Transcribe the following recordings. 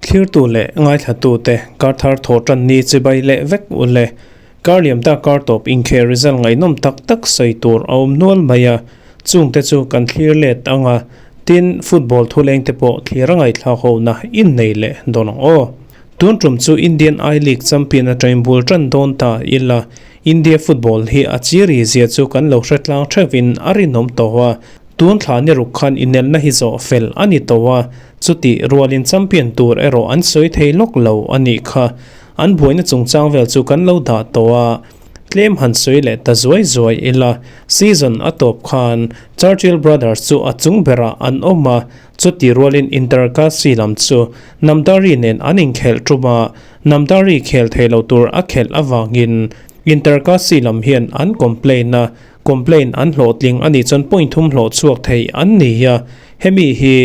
Thlirtu leh ngaithlatute kar thar thawh tan ni chibai leh vek u le. Kar liamta kar tawp inkhel result ngaihnawm tak tak sawi tur a awm nual mai a, chungte chu kan thlir let ang a, tin football thuleng te pawh thlir a ngaihthlak hona innei leh dawn ang aw. Tun tum chu Indian I-League champion atangin bul tan dawn ta ila, India football hi a chiri zia chu kan lo hre tlang theuhin a rinawm tawh a, tun thla ni ruk khan inelna hi zawh fel a ni tawh a, chutih rualin champion tur erawh an sawi thei lawk lo a nih kha. An buaina chungchang vel chu kan lo dah tawh a, tlem han sawi leh ta zuai zuai ila, season a tawp khan Churchill Brothers chu a chung berah an awm a, Chuti rualin Inter-Kasi lam chu Namdari nen an inkhelh tum a, Namdari khel thei lo tur a khelh avangin Inter-Kasi lam hian an complain a, complain an hlawhtling a nih chuan point thum hlawh chhuak thei an ni a, hemi hi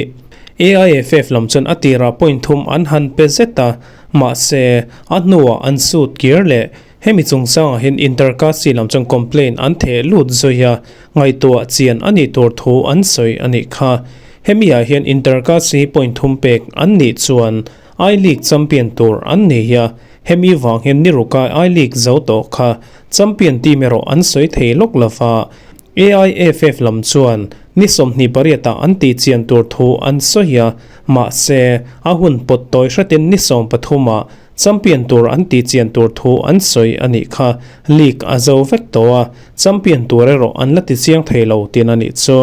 AIFF lam chuan a tirah point thum an han pe zet a, mahse a hnuah an sut kir leh. Hemi chungchangah hian Inter-Kasi lam chuan complaint an theh lut zui a, ngaihtuah chian a nih tur thu an sawi a nih kha. Hemi-ah hian Inter-Kasi point thum pek an nih chuan I-League champion tur an ni a, hemi vang hian ni ruka I-League zo tawh kha champion team erawh an sawi thei lawk lo va. AIFF lam chuan ni 28-ah an tih chian tur thu an sawi a, mahse a hun pawt tawi hretin ni 13-ah Champion tur an tih chian tur thu an sawi a nih kha. League a zo vek tawh a, champion tur erawh an la ti chiang thei lo tin a nih chu.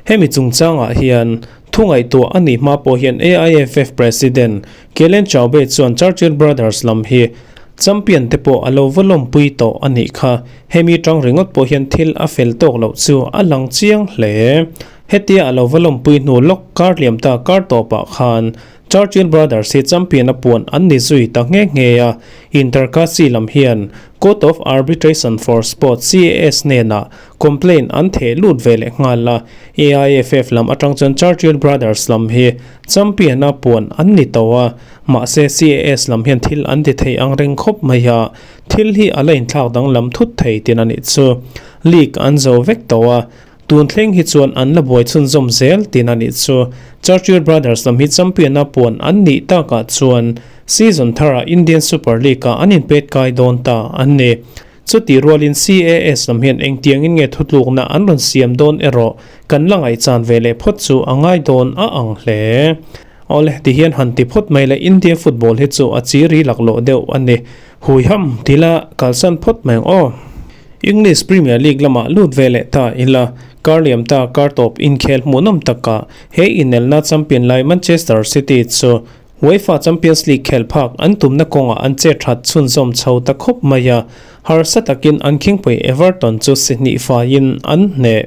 Hemi chungchangah hian thu ngaihtuah a nih hma pawh hian AIFF President Kellen Chaube chuan Churchill Brothers lam hi champion te pawh a lo va lawmpui tawh a nih kha. Hemi tang ringawt pawh hian thil a fel tawk loh chu a lang chiang hle. Hetia a lo va lawmpui hnu lawk kar liam ta kar tawpah khan Churchill Brothers hi champion a puan an ni zui ta nghe nghe a, Inter-Kasi lam hian Court of Arbitration for Sport, CAS, hnenah complaint an theh lut ve leh nghal a, AIFF lam atang chuan Churchill Brothers lam hi champion a puan an ni tawh a, mahse CAS lam hian thil an ti thei ang reng khawp mai a, thil hi a la inthlak danglam thut thei tin a nih chu. League an zo vek tawh a. Tun thleng hi chuan an la buai chhunzawm zel tin a nih chu. Churchill Brothers lam hi champion a puan an nih takah chuan season tharah Indian Super League-ah an inpet kai dawn ta an ni. Chutih rualin CAS lam hian engtiangin nge thutlukna an rawn siam dawn erawh kan la ngaihchan ve leh phawt chu a ngai dawn a ang hle. Awle, tihian han ti phawt mai le India football hi chu a chiri laklawh deuh a ni. Huiham tila kalsan phawt mai ang aw. English Premier League lamah lut ve leh ta ila, kar liam ta kar tawp inkhel hmuhnawm takah he inelna champion lai Manchester City chu UEFA Champions League khel phak an tumna kawngah an che that chhunzawm chho ta khawp mai a, harsa takin an khingpui Everton chu si hnih faiin an hneh.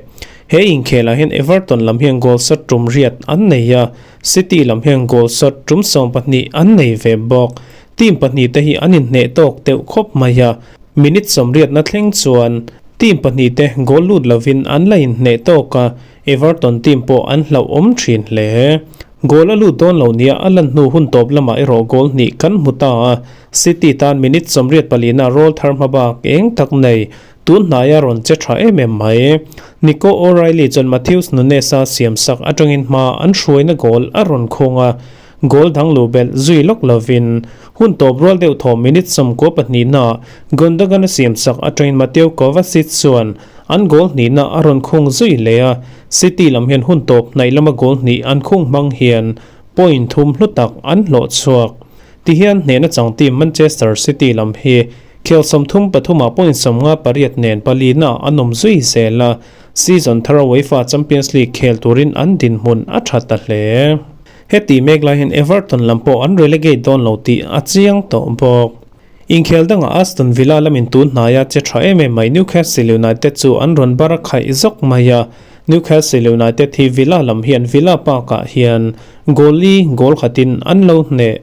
He inkhelah hian Everton lam hian goal shot tum riat an nei a, City lam hian goal shot tum 12 an nei ve bawk. Team pahnihte hi an inhneh tawk deuh khawp mai a. Minute 80na thleng chuan team pahnihte goal lut lovin an la inhneh tawk a, Everton team pawh an hlauhawm thin hle. Goal a lut dawn lo nia a lan hnu hun tawp lamah erawh goal hnih kan hmu ta a, City tan minute 84na roll thar hma bak eng tak nei tun hnaia rawn che tha em em mai. Nico O'Reilly chuan Matheus Nunes-a siamsak atangin hma an hruaina goal a rawn khung a, Goal dang luh belh zui lawk lovin hun tawp rual deuh thaw minute 92 naah Gundogan a siam chak atangin Mateo Kovacic chuan an goal hnihna a rawn khung zui leh a, City lam hian hun tawp hnaih lama goal hnih an khung hmang hian point thum hlu tak an hlawh chhuak. Tihian hnehna chang team Manchester City lam hi khel 33 ah point 58 nen palina an awm zui zel a, season thara UEFA Champions League khel turin an dinhmun a tha ta hle. Heti mek lai hian Everton lam pawh an relegate dawn lo tih a chiang tawh bawk. Inkhel dangah Aston Villa lamin tun hnaia che tha em em mai Newcastle United chu an rawn bar a khaih zawk mai a. Newcastle United hi Villa lam hian Villa Park-ah hian goal li goal khatin an lo hneh.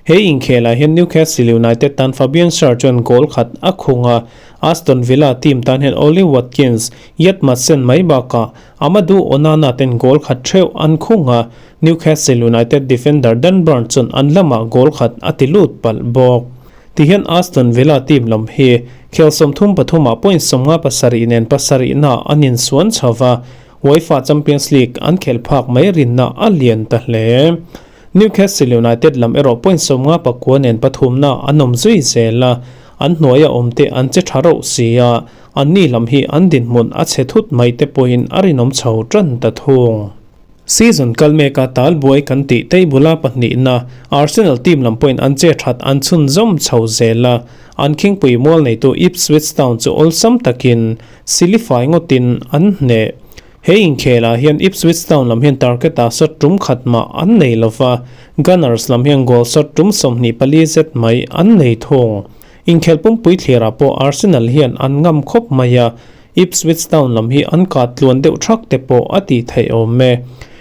He inkhelah hian Newcastle United tan Fabian Schär chuan goal khat a khung a, Aston Villa team tan hian Ollie Watkins, Yat Maatsen mai bakah Amadou Onana ten goal khat theuh an khung a, Newcastle United defender Dan Burn chuan an lamah goal khat a ti lut palh bawk. Tihian Aston Villa team lam hi khel 33 ah point 57 nen pasarihna an insuan chho va. UEFA Champions League an khelh phak mai rinna a lian ta hle. Newcastle United lam erawh point 59 nen pathumna an awm zui zel a, an hnuaia awmte an che tha reuh si a, anni lam hi an dinhmun a chhe thut mai te pawhin a rinawm chho tan ta thung. Season kal meka tal buai kan tih table-a pahnihna Arsenal team lam pawhin an che that an chhunzawm chho zel a, an khingpui mual neitu Ipswich Town chu awlsam takin silifai ngawtin an hneh. He inkhelah hian Ipswich Town lam hian target-ah shot tum khat mah an nei lo va, Gunners lam hian goal shot tum 24 zet mai an nei thung. Inkhelh pumpui thlirah pawh Arsenal hian an ngam khawp mai a, Ipswich Town lam hi an kat tluan deuh thak te pawh a tih theih awm e.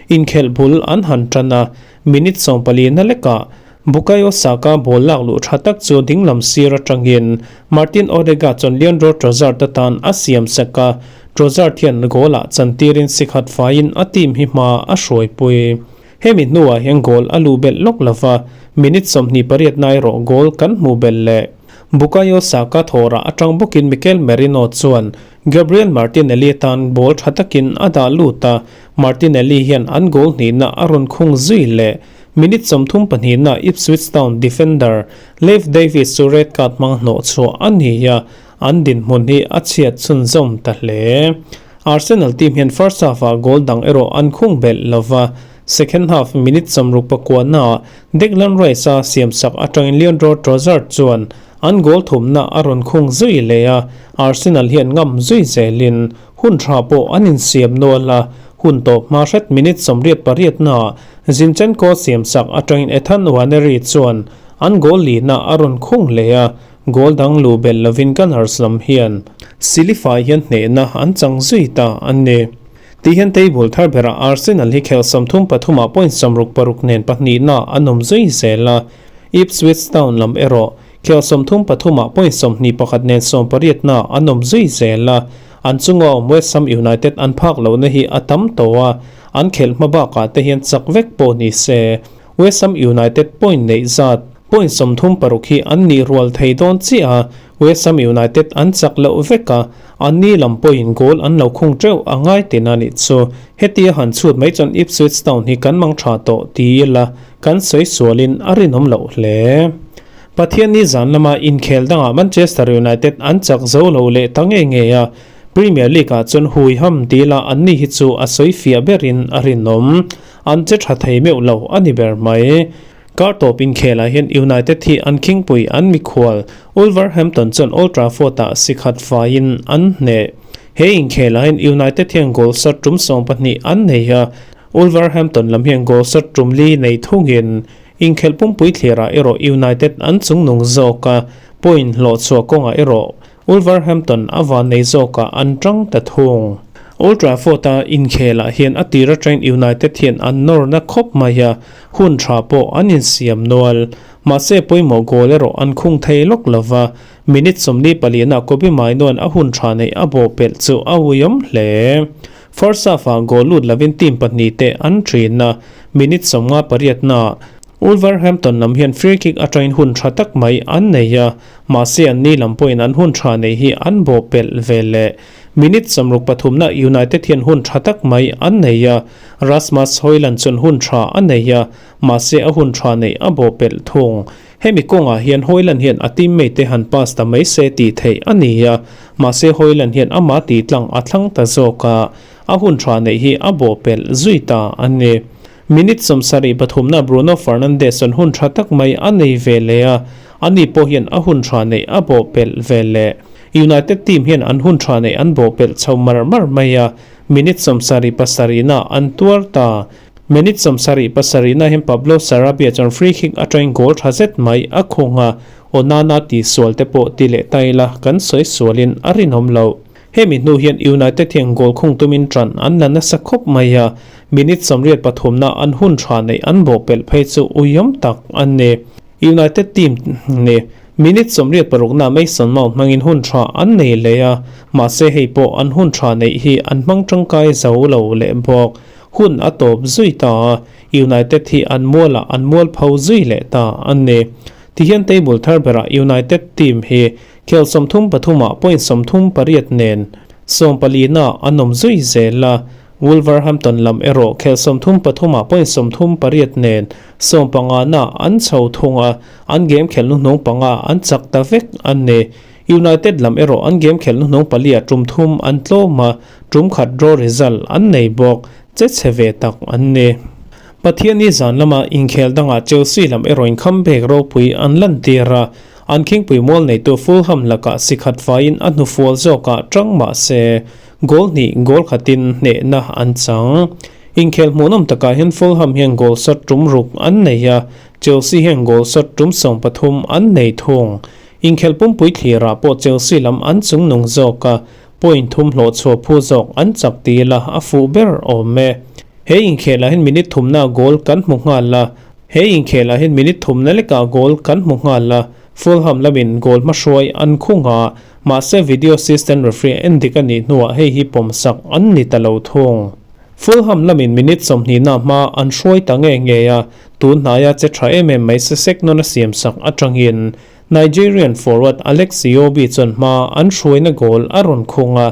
Inkhelh bul an han tan a, minute 14 na lekah Bukayo Saka ball lak luh tha tak chu dinglam sir atangin Martin Odegaard chuan Leandro Trossard atan a siam sak a, Trossard hian goal-ah chantirin sikhat faiin a team hi hma a hruaipui. Hemi hnuah hian goal a luh belh lawk lo va, minute 28 na erawh goal kan hmuh belh leh. Bukayo Saka thawrah atang bawkin Mikel Merino chuan Gabriel Martinelli atan ball tha takin a dah lut a, Martinelli hian an goal hnihna a rawn khung zui leh. Minute 32 na Ipswich Town defender Leif Davis chu red card hmang hnawh chhuah a ni a, an dinhmun hi a chhiat chhunzawm ta hle. Arsenal team hian first half-ah goal dang erawh an khung belh lo va, second half minute 69 naah Declan Rice-a siamsak atangin Leandro Trossard chuan an goal thumna a rawn khung zui leh a, Arsenal hian ngam zui zelin hun tha pawh an insiam nual a, hun tawp hma hret minute 88 naah Zinchenko siamsak atangin Ethan Nwaneri chuan an goal lihna a rawn khung leh a, goal dang luh belh lovin Gunners lam hian silifai hian hnehna an chang zui ta a ni. Ti hian table thar berah Arsenal hi khel 33 ah point 66 nen pahnihna an awm zui zel a, Ipswich Town lam erawh khel 33 ah point 21 nen 18 na an awm zui zel a, an chunga awm West Ham United an phak lohna hi a tam tawh a, an khelh hma bakah te hian chak vek pawh ni se. West Ham United point neih zat point 36 hi an nih rual thei dawn chiah a, West Ham United an chak loh vek a, an ni lam pawhin goal an lo khung teuh a ngai tin a nih chu. Heti a han chhut mai chuan Ipswich Town hi kan mang tha tawh ti ila kan sawi sualin a rinawm loh hle. Pathian ni zan lama inkhel dangah Manchester United an chak zo lo leh ta nge nge a, Premier League-ah chuan hui ham ti ila an ni hi chu a sawi fiah berin a rinawm. An che tha thei meuh lo a ni ber mai. Kar tawp inkhelah hian United hi an khingpui an mikhual Wolverhampton chuan Old Trafford-ah sikhat faiin an hneh. He inkhelah hian United hian goal shot tum 12 an nei a, Wolverhampton lam hian goal shot tum li nei thungin inkhelh pumpui thlirah erawh United an chungnung zawk a, point hlawh chhuah kawngah erawh Wolverhampton a van nei zawkah an tang ta thung. Old Trafford-a inkhelah hian a tir atangin United hian an nawrna khawp mai a, hun tha pawh an insiam nual. Mahse pawimawh goal erawh an khung thei lawk lo va, minute 44 ah Kobbie Mainoo-a'n a hun tha neih a bawh pelh chu a uiawm hle. First half-ah goal lut lovin team pahnih te an thin a, minute 58 naah Wolverhampton lam hian free kick atangin hun tha tak mai an nei a, mahse an ni lam pawhin an hun tha nei hi an bawh pelh ve leh. Minute 63 na United hian hun tha tak mai an nei a, Rasmus Hojlund chuan hun tha a nei a, mahse a hun tha neih a bawh pelh thung. Hemi kawngah hian Hojlund hian a teammate te han pass ta mai se tih theih a ni a, mahse Hojlund hian amah tih tlang a thlang ta zawk a, a hun tha neih hi a bawh pelh zui ta a ni. Minute 73 na Bruno Fernandes chuan hun tha tak mai a nei ve leh a, ani pawh hian a hun tha neih a bawh pelh ve leh. United team hian an hun tha neih an bawh pelh chho mar mar mai a, minute 77 na an tuar ta. Minute 77 na hian Pablo Sarabia chuan free kick atangin goal tha zet mai a khung a, Onana tih sual te pawh ti leh ta ila kan sawi sualin a rinawm loh. Hemi hnu hian United hian goal khung tumin tan an la nasa khawp mai a, minute 83 na an hun tha neih an bawh pelh phei chu uiawm tak a ni. United team ni minute 86 na Mason Mount hmangin hun tha an nei leh a, mahse hei pawh an hun tha neih hi an hmang tangkai zo lo leh bawk. Hun a tawp zui ta a, United hi an mualah an mual pho zui leh ta a ni. Tihian table thar berah United team hi khel 33 ah point 38 nen 14 na an awm zui zel a. Wolverhampton lam erawh khel 33 ah point 38 nen 15 na an chho thung a, an game khelh hnuhnung panga an chak ta vek a ni. United lam erawh an game khelh hnuhnung pali ah tum thum an tlawm a, tum khat draw result an nei bawk, che chhe ve tak an ni. Pathianni zan lama inkhel dangah Chelsea lam erawh inkham bek ropui an lantir a, an khingpui mual neitu Fulham lakah si khat faiin a hnufual zawkah tang mah se, goal hnih goal khatin hnehna an chang. Inkhel hmuhnawm takah hian Fulham hian goal shot tum ruk an nei a, Chelsea hian goal shot tum 13 an nei thung. Inkhel pumpui thlirah pawh Chelsea lam an chungnung zawk a, point thum hlawh chhuah phu zawk an chak ti ila a fuh ber awm e. He inkhelah hian minute thumna goal kan hmu nghal a. He inkhelah hian minute thumna lekah goal kan hmu nghal a. Fulham lamin goal hmahruai an khung a, mahse video assistant referee en dik a nih hnuah hei hi pawmsak an ni ta lo thung. Fulham lamin minute 20 na hma an hruai ta nge nge a, tun hnaia che tha em em mai se sek nawn a siamsak atangin Nigerian forward Alex Iwobi chuan hma an hruaina goal a rawn khung a,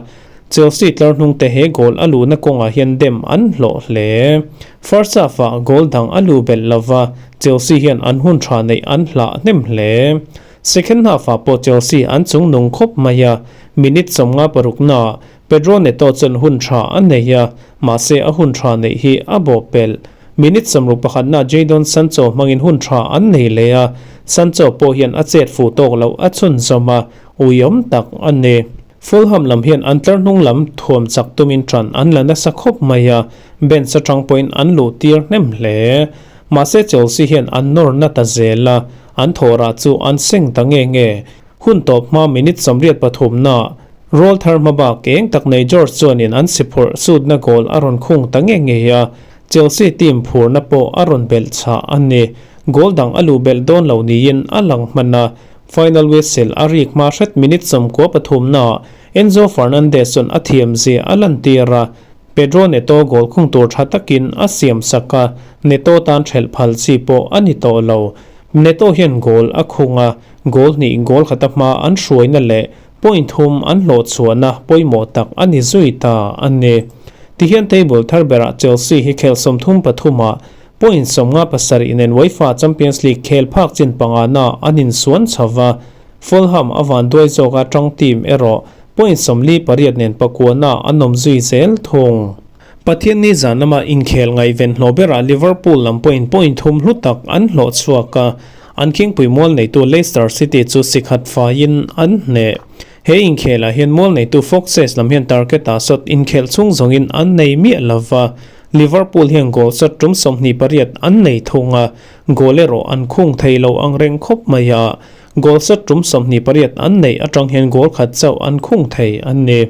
Chelsea tlar hnung te he goal a luhna kawngah hian dem an hlawh hle. First half ah goal dang a luh belh lova, Chelsea hian an hun tha neih an hlah hnem hle. Second half ah pawh Chelsea an chung nung khawp mai a, minute 56 na Pedro Neto chuan hun tha a nei a, mahse a hun tha neih hi a bawh pelh. Minute 61 na Jadon Sancho hmangin hun tha an nei le a, Sancho pawh hian a chet fu tawk lo a chhun zawm a, uiawm tak a ni. Fulham lam hian an tlar hnung lam thuam chak tumin tran an la nasa khawp mai a, bench atang pawhin an luh tir hnem hle. Mahse Chelsea hian an nawr na ta zel a, an thawhrah chu an seng ta nge nge. Hun tawp hma minute 83 na roll thar hma bak eng tak nei George chuanin an si phurh sutna goal a rawn khung ta nge nge a, Chelsea team phurna pawh a rawn belh chah a ni. Goal dang a luh belh dawn lo niin a lang hman a, final whistle a rik hma hret minute 93 na Enzo Fernandez chuan a thiam zia a lantir a, Pedro Neto goal khung tur tha takin a siam sak a, Neto tan thelh phal chi pawh a ni tawh lo. Neto hian goal a khung a, goal hnih goal khata hma an hruaina leh point thum an hlawh chhuahna pawimawh tak a ni zui ta a ni. Tihian table thar berah Chelsea hi khel 33 ah point 57 nen UEFA Champions League khel phak chin panga na an insuan chhowa, Fulham avan duai zawka tang team erawh point 48 nen pakuana an awm zui zel thung. Pathianni zan lama inkhel ngaihven hlawh berah Liverpool lam pawhin point thum hlu tak an hlawh chhuak a, an khingpui mual neitu Leicester City chu si khat faiin an hneh. He inkhelah hian mual neitu Foxes lam hian target ah shot inkhel chung zawngin an nei miah lova, Liverpool hian goal shot tum 28 an nei thung a, goal erawh an khung thei lo ang reng khawp mai a, goal shot tum 28 an nei atang hian goal khat chauh an khung thei an ni.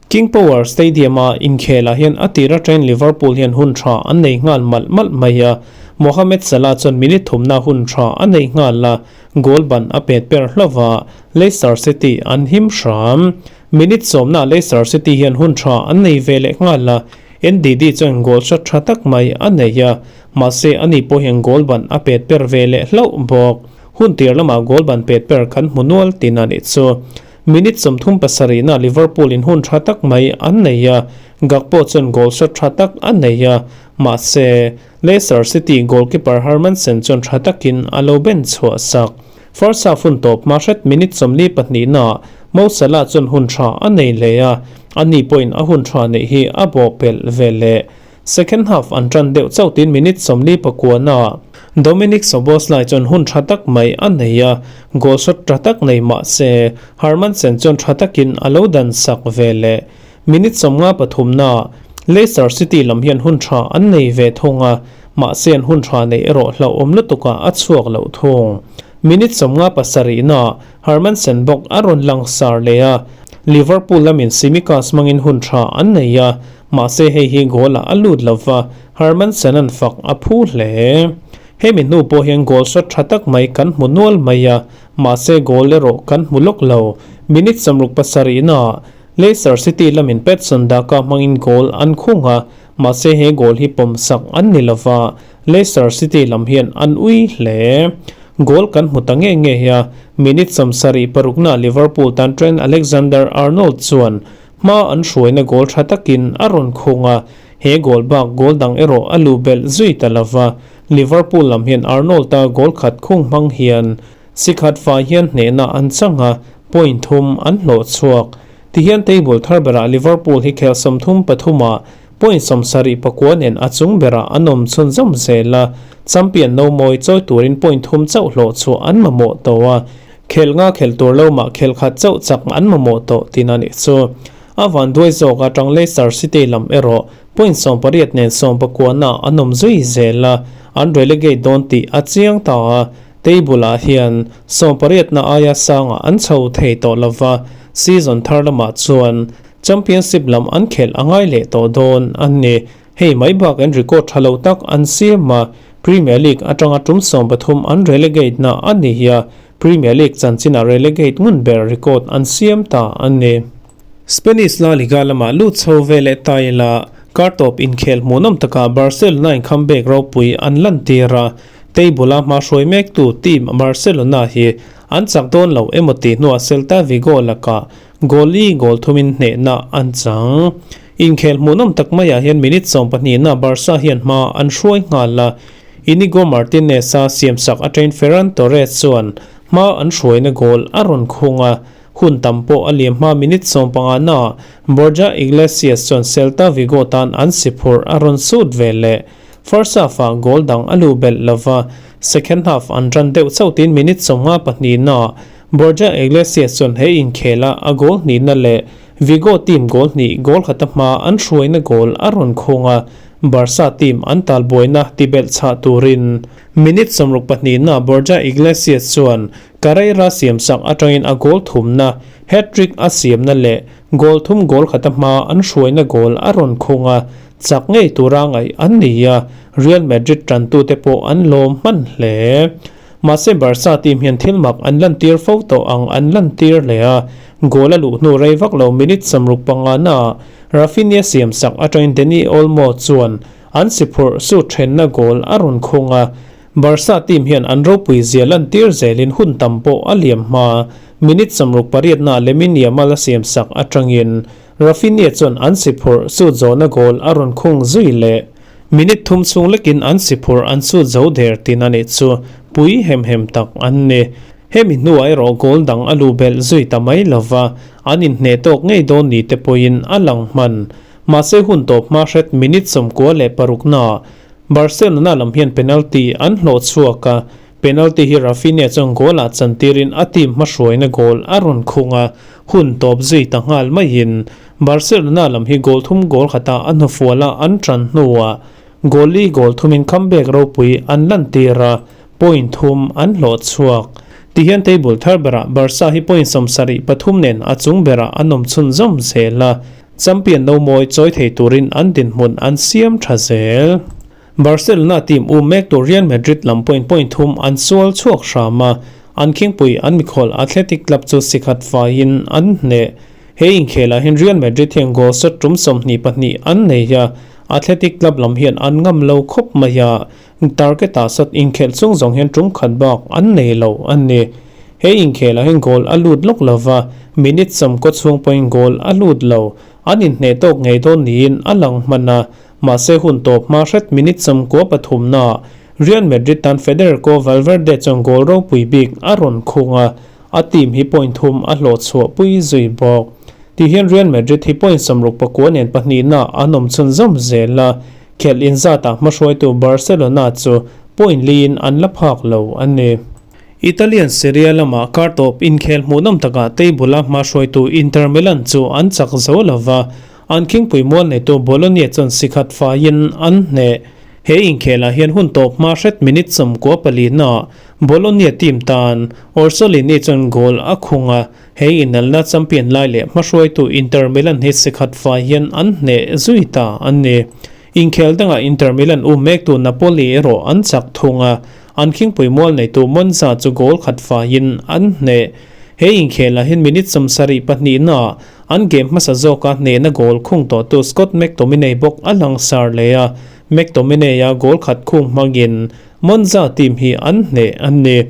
King Power Stadium a inkhelah hian a tira train Liverpool hian hun tha an nei nghal malh malh mai a, Mohamed Salah chuan minute thumna hun tha a nei nghal a, goal ban a pet per hlova, Leicester City an him hram. Minute 10 na Leicester City hian hun tha an nei ve leh nghal a, Ndidi chuan goal shot tha tak mai a nei a, mahse ani pawh hian goal ban a pet per ve leh hlauh bawk. Hun tir lama goal ban pet per kan hmu nual tin a nih chu. Minute 37 na Liverpool in hun tha tak mai an nei a, Gakpo chuan goal shot tha tak a nei a, mahse Leicester City goalkeeper Hermansen chuan tha takin a lo ben chhuah sak. First half hun tawp hma hret minute 42 na Mo Salah chuan hun tha a nei le a, ani pawhin a hun tha neih hi a bawh pelh ve le. Second half an tran deuh chautin minute 49 na Dominic Szoboszlai chuan hun tha tak mai a nei a, goal shot tha tak nei mahse Hermansen chuan tha takin a lo dan sak ve le. Minute 53 na Leicester City lam hian hun tha an nei ve thung a, mahse an hun tha nei erawh hlauh awm lutuka a chhuak lo thung. Minute 57 na Hermansen bawk a rawn lang sar le a, Liverpool lamin Tsimikas mangin hun tha an nei a, mahse hei hi goal a lut lova, Hermansen an fak a phu hle. Hemi hnu pawh hian goal shot tha tak mai kan hmu nual mai a, mahse goal erawh kan hmu lawk lo. Minute 67 na Leicester City lamin Patson Daka hmangin goal an khung a, mahse he goal hi pawmsak an ni lova, Leicester City lam hian an ui hle. Goal kan hmu ta nge nge hi a, minute 76 na Liverpool tan Trent Alexander-Arnold chuan hma an hruaina goal tha takin a rawn khung a. He goal bak goal dang erawh a luh belh zui ta lova, Liverpool lam hian Arnold-a goal khat khung hmang hian si khat fai hian hnehna an chang a, point thum an hlawh chhuak. Tihian table thar berah Liverpool hi khel 33 ah point 74 nen a chung berah an awm chhunzawm zel a, champion no mawi chawi turin point thum chauh hlawh chhuah an mamawh tawh a, khel nga khel tur lo mah khel khat chauh chak an mamawh tawh tin a nih chu. A van duai zawk atang Leicester City lam erawh point 18 nen 19 ah an awm zui zel a, an relegate dawn tih a chiang ta a, table ah hian 18 na aia sangah an chho thei tawh lova, season thar lamah chuan Championship lam an khelh a ngai leh tawh dawn a ni. Hei mai bak an record tha lo tak an siam a, Premier League atanga tum 13 an relegate na a ni hi a, Premier League chanchinah relegate ngun ber record an siam ta a ni. Spanish La Liga lamah lut chho ve leh ta ila, kar tawp inkhel hmuhnawm takah Barcelona in comeback ropui an lantir a, table a hma hruai mektu team Barcelona hi an chak dawn lo emaw tih hnuah Celta Vigo lakah goal li goal thumin hnehna an chang. Inkhel hmuhnawm tak maiah hian minute 12 na Barca hian hma an hruai nghal a, Inigo Martinez-a siamsak atangin Ferran Torres chuan hma an hruaina goal a rawn khung a, hun tam pawh a liam hma minute 15 na Borja Iglesias chuan Celta Vigo tan an si phurh a rawn sut ve leh. First half-ah goal dang a luh belh lova, second half an ran deuh chauh tiin minute 52 na Borja Iglesias chuan he inkhela a goal hnihna leh Vigo team goal hnih goal khata hma an hruaina goal a rawn khung a, Barca team an talbuaina tibelh chhah turin minute 62 na Borja Iglesias chuan Carreira siamsak atangin a goal thumna hat-trick a siamna leh goal thum goal khata hma an hruaina goal a rawn khung a, chak ngei tura ngaih an ni a, Real Madrid tantute pawh an lawm hman hle. Mahse Barca team hian thil mak an lantir fo tawh ang an lantir hle a, goal a luh hnu rei vak lo minute 65 na Raphinha siamsak atangin Dani Olmo chuan an si phurh sut thenna goal a rawn khung a, Barca team hian an ropui zia lantir zelin hun tam pawh a liam hma. Minute 68 na Lamine Yamal a siamsak atangin Raphinha chuan an si phurh sut zawhna goal a rawn khung zui leh. Minute thum chhung lekin an si phurh an sut zo der tin a nih chu pui hem hem tak an ni. Hemi hnuah erawh goal dang a luh belh zui ta mai lova, an inhneh tawk ngei dawn ni te pawhin a lang hman. Mahse hun tawp hma hret minute 96 na Barcelona lam hian penalty an hlawh chhuak a, penalty hi Raphinha chuan goal ah chantirin a team hmahruaina goal a rawn khung a, hun tawp zui ta nghal maiin Barcelona lam hi goal thum goal khatah a hnufual a an tan hnuah goal li goal thumin comeback ropui an lantir a, point thum an hlawh chhuak. Tihian table thar berah Barca hi point 73 nen a chung berah an awm chhunzawm zel a, Champion no mawi chawi thei turin an dinhmun an siam tha zel. Barcelona team um mek tur Real Madrid lam point point thum an sual chhuak hram a, an khingpui an mikhawl Athletic Club chu sikhat faiin an hneh. He inkhelah hian Real Madrid hian goal shot tum 22 an nei a, Athletic Club lam hian an ngam lo khawp mai a, target ah shot inkhelh chung zawng hian tum khat bak an nei lo a ni. He inkhelah hian goal a lut lawk lova, minute 90 chhung pawhin goal a lut lo. An inhneh tawk ngei dawn niin a lang hman a, mahse hun tawp hma hret minute 93 na Real Madrid tan Federico Valverde chuan goal ropui bik a rawn khung a, a team hi point thum a hlawh chhuah pui zui bawk. Tihian Real Madrid hi point 69 nen pahnihna an awm chhunzawm zel a, khelh inzatah hmahruaitu Barcelona chu point liin an la phak lo a ni. Italian Serie A lamah kar tawp inkhel hmuhnawm takah table a hmahruaitu Inter Milan chu an chak zo lova, an khingpui mual neitu Bologna chuan sikhat faiin an hneh. He inkhelah hian hun tawp hma hret minute 94 na Bologna team tan Orsolini chuan goal a khung a, he inelna champion lai leh hmahruaitu Inter Milan hi sikhat fai hian an hneh zui ta a ni. Inkhel dangah Inter Milan um mektu Napoli erawh an chak thung a, an khingpui mual neitu Monza chu goal khat faiin an hneh. He inkhelah hian minute 72 na an game hmasa zawka hnehna goal khung tawhtu Scott McTominay bawk a langsar leh a, McTominay a goal khat khung hmangin Monza team hi an hneh a ni.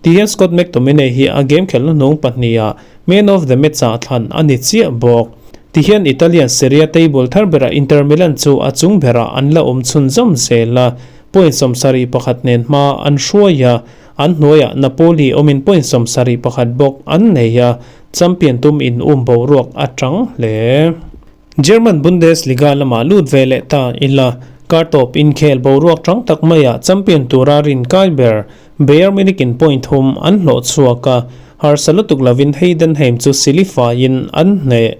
Tihian Scott McTominay hi a game khelhna hnung pahniha man of the match ah thlan a ni chiah bawk. Tihian Italian Serie A table thar berah Inter Milan chu a chung berah an la awm chhunzawm zel a, point 71 nen hma an hruai a, an hnuaiah Napoli awmin point 71 bawk an nei a, champion tum in um boruak a tang hle. German Bundesliga lamah lut ve leh ta ila, kar tawp inkhel boruak tang tak maiah champion tura rin kai ber Bayern Munich in point thum an hlawh chhuak a, harsa lutuk lovin Heidenheim chu silifaiin an hneh.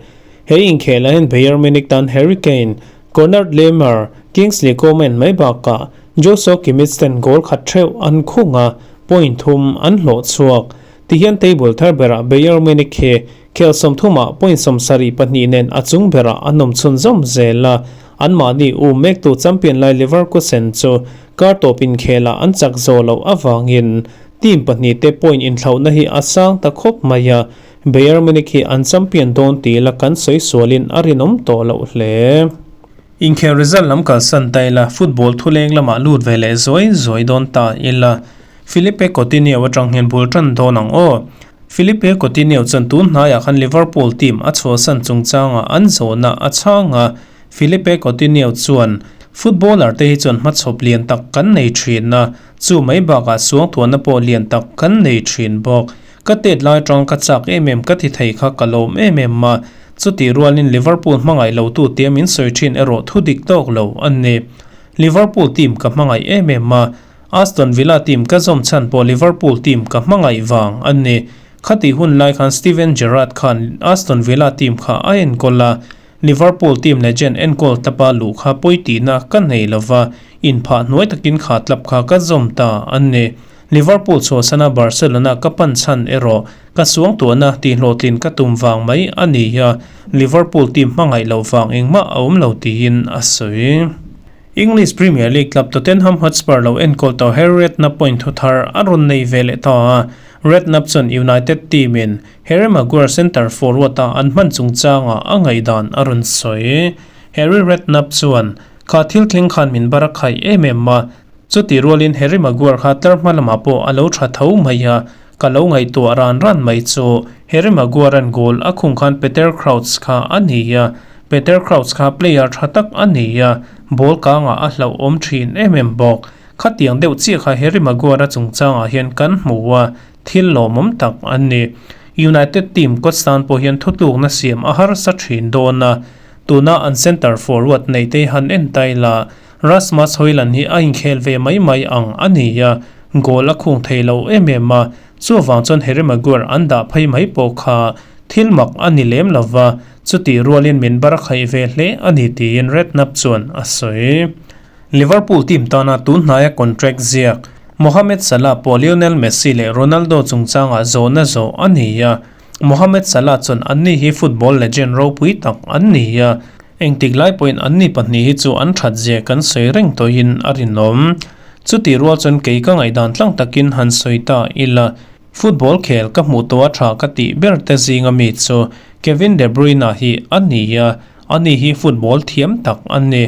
He inkhelah hian Bayern Munich tan Harry Kane, Konrad Laimer, Kingsley Coman mai bakah Joshua Kimmich ten goal khat theuh an khung a, point thum an hlawh chhuak. Tihian table thar berah Bayern Munich hi khel 30ah point 72 nen a chung berah an awm chhunzawm zel a, anmahni u mektu champion lai Leverkusen chu kar tawp inkhelah an chak zawh loh avangin team pahnih te point inthlauhna hi a sang ta khawp mai a, Bayern Munich hi an champion dawn tih la kan sawi sualin a rinawm tawh loh hle. Inkhel result lam kalsan ta ila, football thuleng lamah lut ve leh zuai zuai dawn ta ila, Philippe Coutinho atang hian bul tan dawn ang aw. Philippe Coutinho chuan tun hnaiah khan Liverpool team a chhuahsan chungchangah an zawhna a chhang a, Philippe Coutinho chuan, Footballer te hi chuan hmachhawp lian tak kan nei thin a, chu mai bakah suangtuahna pawh lian tak kan nei thin bawk. Ka tet lai atang ka chak em em ka ti thei kha ka lawm em em a, chutih rualin Liverpool hmangaih lo tu tia min sawi thin erawh thu dik tawk lo a ni. Liverpool team ka hmangaih em em a, Aston Villa team ka zawm chhan pawh Liverpool team ka hmangaih vang a ni. Khatih hun lai khan Steven Gerrard khan Aston Villa team kha a enkawl a, Liverpool team legend enkawl tlapa luh kha pawi tihna ka nei lova, inphah hnuai takin kha tlap kha ka zawm ta a ni. Liverpool chhuahsana Barcelona ka pan chhan erawh ka suangtuahna tihhlawhtlin ka tum vang mai a ni a, Liverpool team hmangaih loh vang engmah a awm lo tiin a sawi. English Premier League club Tottenham Hotspur lo enkawl tawh Harry Redknapp point thu thar a rawn nei ve leh ta a, Redknapp chuan United team in Harry Maguire centre forward a an hman chungchangah a ngaihdan a rawn sawi. Harry Redknapp chuan, Kha thil thleng khan min bar a khaih em em a, chutih rualin Harry Maguire kha tlar hma lamah pawh a lo tha tho mai a, ka lo ngaihtuah ran ran mai chu Harry Maguire-a'n goal a khung khan Peter Crouch kha a ni a, Peter Crouch kha player tha tak a ni a, ball kangah a hlauhawm thin em em bawk. Khatiang deuh chiah kha Harry Maguire-a chungchangah hian kan hmu a, thil lawmawm tak a ni. United team kawtsan pawh hian thutlukna siam a harsa thin dawn a, tuna an centre forward nei te han en ta ila, Rasmus Hojlund hi a inkhel ve mai mai ang a ni a, goal a khung thei lo em em a, chuvang chuan Harry Maguire an dah phei mai pawh kha thil mak a ni lem lova, chutih rualin min bar a khaih ve hle a ni tiin Redknapp chuan a sawi. Liverpool team tana tun hnaia contract ziak Mohamed Salah pawh Lionel Messi leh Ronaldo chungchangah zawhna zawh a ni a, Mohamed Salah chuan anni hi football legend ropui tak an ni a, engtik lai pawhin anni pahnih hi chu an that zia kan sawi reng tawhin a rinawm. Chutih rual chuan kei ka ngaihdan tlang takin han sawi ta ila, football khel ka hmuh tawh a tha ka tih ber te zinga mi chu Kevin De Bruyne hi a ni a, ani hi football thiam tak a ni.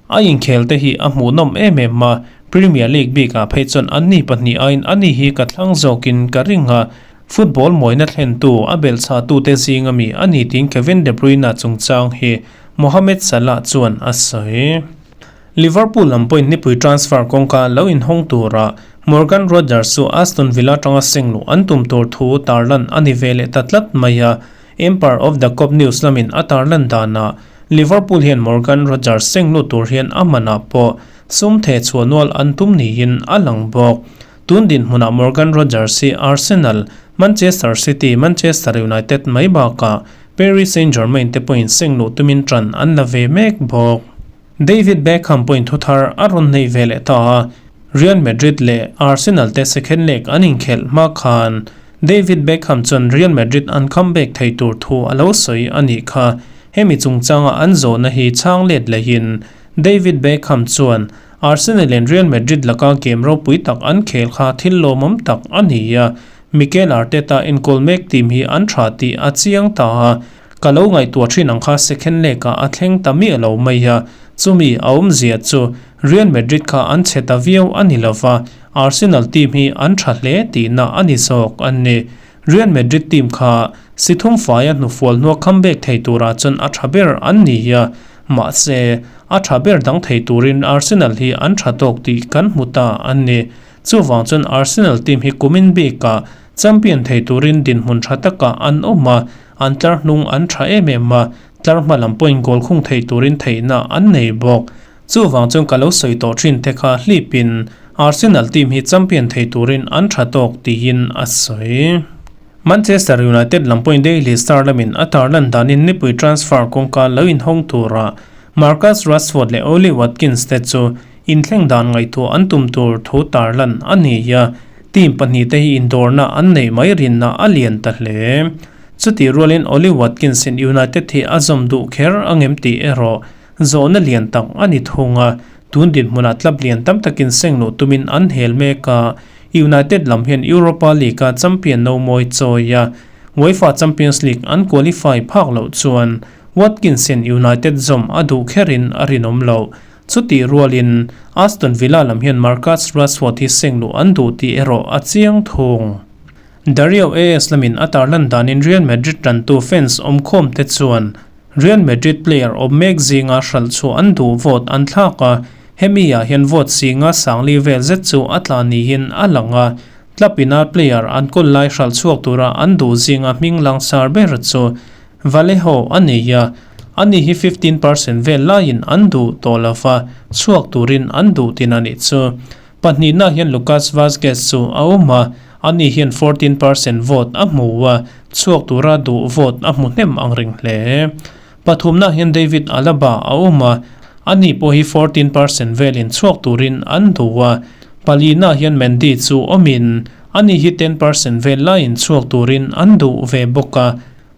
A inkhel te hi a hmuhnawm em em a, Premier League bikah phei chuan anni pahnih aiin ani hi ka thlang zawkin ka ring a, football mawina thlentu a belhchhahtute zinga mi a ni tiin Kevin De Bruyne chungchang hi Mohamed Salah chuan a sawi. Liverpool lam pawhin nipui transfer kawngka lo inhawng tura Morgan Rogers chu Aston Villa atanga seng luh an tum tur thu tarlan a ni ve leh ta tlat mai a, Empire of the Kop News lamin a tarlan danah Liverpool hian Morgan Rogers seng lut tur hian a manah pawh sum theh chhuah nual an tum niin a lang bawk. Tun dinhmunah Morgan Rogers hi Arsenal, Manchester City, Manchester United mai bakah Paris Saint-Germain te pawhin seng luh tumin tan an la ve mek bawk. David Beckham pawhin thuthar a rawn nei ve leh ta a, Real Madrid leh Arsenal te second leg an inkhelh hma khan David Beckham chuan Real Madrid an comeback thei tur thu a lo sawi a nih kha. Hemi chungchanga an zawhna hi chhang let lehin David Beckham chuan Arsenal in Real Madrid laka game ropui tak an khel kha thil lawmawm tak a ni a, Mikel Arteta enkawl mek team hi an tha tih a chiang ta a, ka lo ngaihtuah thin ang kha second leg ah a thleng ta miah lo mai a, chumi a awmzia chu Real Madrid kha an chhe ta viau a ni lova, Arsenal team hi an tha hle tihna a ni zawk a ni. Real Madrid team kha si thum faia hnufual hnua comeback thei turah chuan a tha ber an ni a, mahse, a tha ber dang thei turin Arsenal hi an tha tawk tih kan hmu ta a ni. Chuvang chuan Arsenal team hi kumin bikah champion thei turin dinhmun tha takah an awm a, an tlar hnung an tha em em a, tlar hma lam pawhin goal khung thei turin theihna an nei bawk. Chuvang chuan ka lo sawi tawh thin te kha hlipin Arsenal team hi champion thei turin an tha tawk tiin a sawi. Manchester United lam pawhin Daily Star lamin a tarlan danin nipui transfer kawngka lo inhawng tura Marcus Rashford leh Ollie Watkins te chu inthleng dan ngaihtuah an tum tur thu tarlan a ni a, team pahnihte hi indawrna an neih mai rinna a lian ta hle. Chutih rualin Ollie Watkins in United hi a zawm duh kher angem tih erawh Zawhna lian tak a ni thung a, tun dinhmunah club lian tam takin seng luh tumin an hel mek a, United lam hian Europa League-a champion no mawi chawi a, UEFA Champions League an qualify phak loh chuan Watkins hian United zawm a duh kherin a rinawm loh. Chutih rualin Aston Villa lam hian Marcus Rashford hi seng luh an duh tih erawh a chiang thung. Dario AS lamin a tarlan danin Real Madrid tantu fans awmkhawmte chuan Real Madrid player awm mek zinga hralh chhuah an duh vote an thlak a, hemi ah hian vote singa sangli vel zet chu a tla niin a lang a, club ina player an kawl lai hralh chhuak tura an duh zinga hming langsar ber chu Vallejo a ni a, ani hi 15% vel laiin an duh tawh lova chhuak turin an duh tin a nih chu. Pahnihna hian Lucas Vazquez chu a awm a, ani hian 14% vote a hmu a, chhuak tura duh vote a hmu hnem ang reng hle. Pathumna hian David Alaba a awm a, ani pawh hi 14% velin chhuak turin an duh a, palina hian Mendy chu awmin, ani hi 10% vel laiin chhuak turin an duh ve bawk a.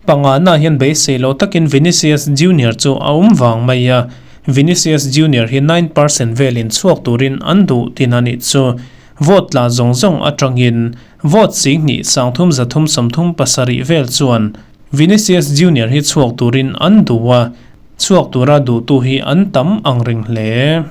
Pangana hian beisei lo takin Vinicius Junior chu a awm vang mai a, Vinicius Junior hi 9% velin chhuak turin an duh tin a nih chu. Vote tla zawng zawng atangin vote 2 30 337 vel chuan Vinicius Junior hi chhuak turin an duh a, chhuak tura duhtu hi an tam ang reng hle.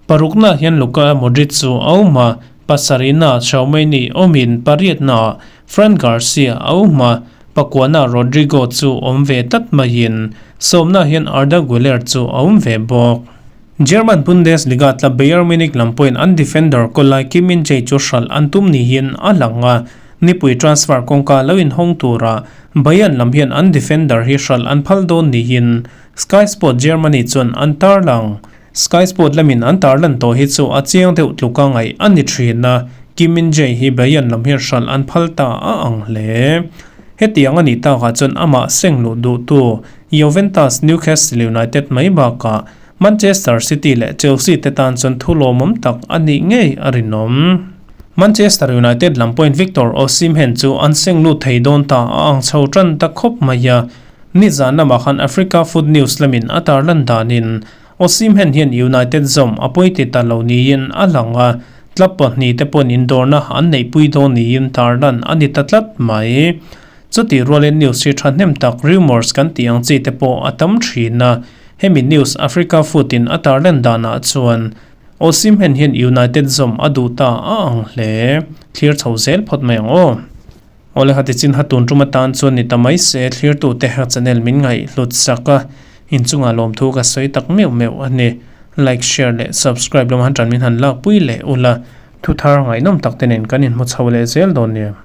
Parukna hian Luka Modric chu a awm a, pasarihna Tchouameni awmin pariatna Fran Garcia a awm a, Pakuana Rodrigo chu awm ve tlat maiin sawmna hian Arda Guler chu a awm ve bawk. German Bundesliga tla Bayern Munich lam pawhin an defender kawlai Kim Min-jae chu hralh an tum niin a lang a, nipui transfer kawngka lo inhawng tura Bayern lam hian an defender hi hralh an phal dawn niin Sky Sport Germany chuan an tarlang. Sky Sport lamin an tarlan tawh hi chu a chiang deuh tluka ngaih a ni thin a, Kim Min-jae hi Bayern lam hian hralh an phal ta a ang hle. Hetiang a nih takah chuan amah seng luh duhtu Juventus, Newcastle United mai bakah Manchester City leh Chelsea te tan chuan thu lawmawm tak a nih ngei a rinawm. Manchester United lam pawhin Victor Osimhen chu an seng lut thei dawn ta a ang chho tan ta khawp mai a, Nizan lamah khan Africa Food News lamin a tarlan danin Osimhen hian United zawm a pawi ti ta lo niin a lang a, club pahnihte pawn indawrna an neihpui dawn niin tarlan a ni ta tlat mai. Chutih rualin news hi thahnem tak rumours kan tih ang chi te pawh a tam thin a, hemi news Africa Food in a tarlan danah chuan Osimhen hian United zawm a duh ta a ang hle. Thlir chho zel phawt mai ang aw. Awle hati chin ha tun tum atan chuan ni ta mai se thlirtute ha channel min ngaih hlut sak a, inchungah lawmthu ka sawi tak meuh meuh a ni. Like, share leh subscribe lam han tan min han lakpui leh ula, thuthar ngaihnawm tak te nen kan inhmu chho leh zel dawn nia.